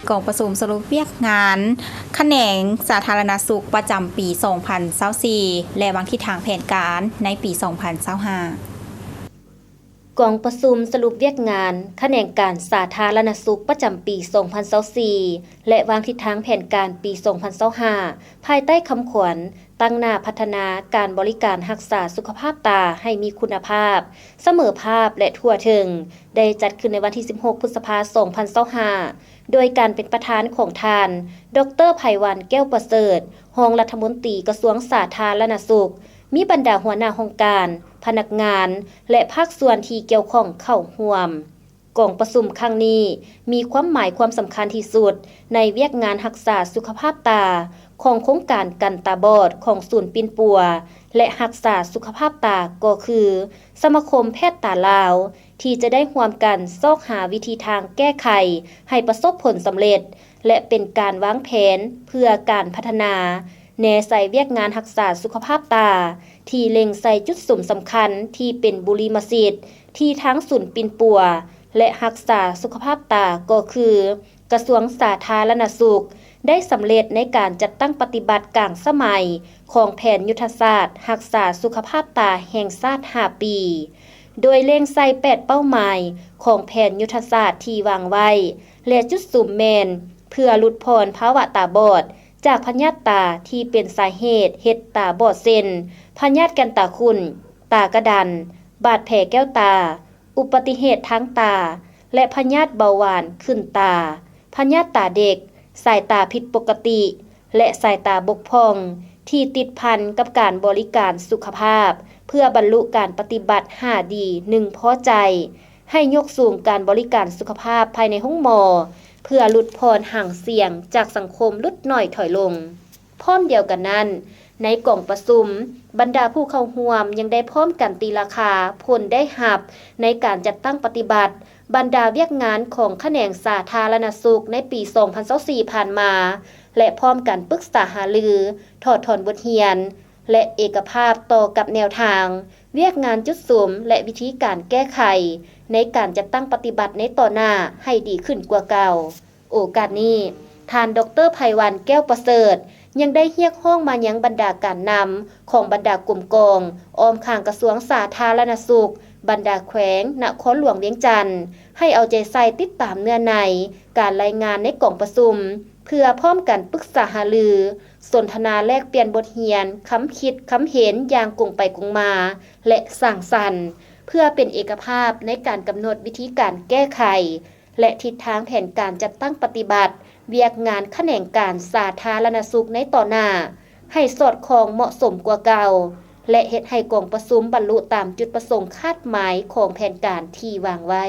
ກອງປະຊຸມສະຫຼຸບວຽກງານຂະແໜງສາທາລະນະສຸກປະຈຳປີສອງພັນຊາວສີ່ ແລະ ວາງທິດທາງແຜນການໃນປີສອງພັນຊາວຫ້າ. ກອງປະຊຸມສະຫຼຸບວຽກງານຂະແໜງການສາທາລະນະສຸກປະຈຳປີສອງພັນຊາວສີ່ ແລະ ວາງທິດທາງແຜນການປີສອງພັນຊາວຫ້າ ພາຍໃຕ້ຄຳຂວັນ ຕັ້ງໜ້າພັດທະນາການບໍລິການຮັກສາສຸຂະພາບຕາໃຫ້ມີຄຸນນະພາບ, ສະເໝີພາບ ແລະ ທົ່ວເຖິງ, ໄດ້ຈັດຂຶ້ນໃນວັນທີສິບຫົກ ພຶດສະພາ ສອງພັນຊາວຫ້າ ໂດຍການເປັນປະທານຂອງທ່ານ ດອກເຕີ ໄພວັນ ແກ້ວປະເສີດ, ຮອງລັດຖະມົນຕີກະຊວງສາທາລະນະສຸກ, ມີບັນດາຫົວໜ້າຫ້ອງການ, ພະນັກງານ ແລະ ພາກສ່ວນທີ່ກ່ຽວຂ້ອງເຂົ້າຮ່ວມ. ກອງປະຊຸມຄັ້ງນີ້ມີຄວາມໝາຍຄວາມສຳຄັນທີ່ສຸດໃນວຽກງານຮັກສາສຸຂະພາບຕາຂອງໂຄງການກັນຕາບອດຂອງສູນປິ່ນປົວ ແລະ ຮັກສາສຸຂະພາບຕາ ກໍຄື ສະມາຄົມແພດຕາລາວ ທີ່ຈະໄດ້ຮ່ວມກັນຊອກຫາວິທີທາງແກ້ໄຂໃຫ້ປະສົບຜົນສຳເລັດ ແລະ ເປັນການວາງແຜນເພື່ອການພັດທະນາ ແນໃສ່ວຽກງານຮັກສາສຸຂະພາບຕາ ທີ່ເລັງໃສ່ຈຸດສຸມສຳຄັນທີ່ເປັນບຸລິມະສິດທີ່ທາງສູນປິ່ນປົວ ແລະ ຮັກສາສຸຂະພາບຕາ ກໍຄື ກະຊວງສາທາລະນະສຸກ ໄດ້ສຳເລັດໃນການຈັດຕັ້ງປະຕິບັດກາງສະໄໝຂອງແຜນຍຸດທະສາດຮັກສາສຸຂະພາບຕາແຫ່ງຊາດຫ້າປີ, ໂດຍເລັງໃສ່ແປດເປົ້າໝາຍຂອງແຜນຍຸດທະສາດທີ່ວາງໄວ້ ແລະ ຈຸດສຸມແມ່ນເພື່ອຫຼຸດຜ່ອນພາວະຕາບອດ ຈາກພະຍາດຕາທີ່ເປັນສາເຫດເຮັດຕາບອດ ເຊັ່ນ ພະຍາດແກ່ນຕາຂຸ້ນ, ຕາກະດັນ, ບາດແຜແກ້ວຕາ, ອຸປະຕິເຫດທາງຕາ ແລະ ພະຍາດເບົາຫວານຂຶ້ນຕາ, ພະຍາດຕາເດັກ, ສາຍຕາຜິດປົກກະຕິ ແລະ ສາຍຕາບົກຜ່ອງ ທີ່ຕິດພັນກັບການບໍລິການສຸຂະພາບ ເພື່ອບັນລຸການປະຕິບັດຫ້າດີ ໜຶ່ງພໍໃຈ, ໃຫ້ຍົກສູງການບໍລິການສຸຂະພາບພາຍໃນໂຮງໝໍ ເພື່ອຫຼຸດຜ່ອນຫາງສຽງຈາກສັງຄົມຫຼຸດໜ້ອຍຖອຍລົງ. ພ້ອມດຽວກັນນັ້ນ, ໃນກອງປະຊຸມ, ບັນດາຜູ້ເຂົ້າຮ່ວມຍັງໄດ້ພ້ອມກັນຕີລາຄາຜົນໄດ້ຮັບໃນການຈັດຕັ້ງປະຕິບັດບັນດາວຽກງານຂອງຂະແໜງສາທາລະນະສຸກໃນປີສອງພັນຊາວສີ່ຜ່ານມາ ແລະ ພ້ອມກັນປຶກສາຫາລື, ຖອດຖອນບົດຮຽນ ແລະ ເອກະພາບຕໍ່ກັບແນວທາງ, ວຽກງານຈຸດສຸມ ແລະ ວິທີການແກ້ໄຂໃນການຈັດຕັ້ງປະຕິບັດໃນຕໍ່ໜ້າໃຫ້ດີຂຶ້ນກວ່າເກົ່າ. ໂອກາດນີ້, ທ່ານ ດອກເຕີ ໄພວັນ ແກ້ວປະເສີດ ຍັງໄດ້ຮຽກຮ້ອງມາຍັງບັນດາການນຳຂອງບັນດາກົມກອງອ້ອມຂ້າງກະຊວງສາທາລະນະສຸກ, ບັນດາແຂວງນະຄອນຫຼວງວຽງຈັນ ໃຫ້ເອົາໃຈໃສ່ຕິດຕາມເນື້ອໃນການລາຍງານໃນກອງປະຊຸມ ເພື່ອພ້ອມກັນປຶກສາຫາລື, ສົນທະນາແລກປ່ຽນບົດຮຽນ, ຄຳຄິດຄຳເຫັນຢ່າງກົງໄປກົງມາ ແລະ ສ້າງສັນ, ເພື່ອເປັນເອກະພາບໃນການກຳນົດວິທີການແກ້ໄຂ ແລະ ທິດທາງແຜນການຈັດຕັ້ງປະຕິບັດວຽກງານຂະແໜງການສາທາລະນະສຸກໃນຕໍ່ໜ້າ ໃຫ້ສອດຄ່ອງເໝາະສົມກວ່າເກົ່າ ແລະ ເຮັດໃຫ້ກອງປະຊຸມບັນລຸຕາມຈຸດປະສົງຄາດໝາຍຂອງແຜນການທີ່ວາງໄວ້.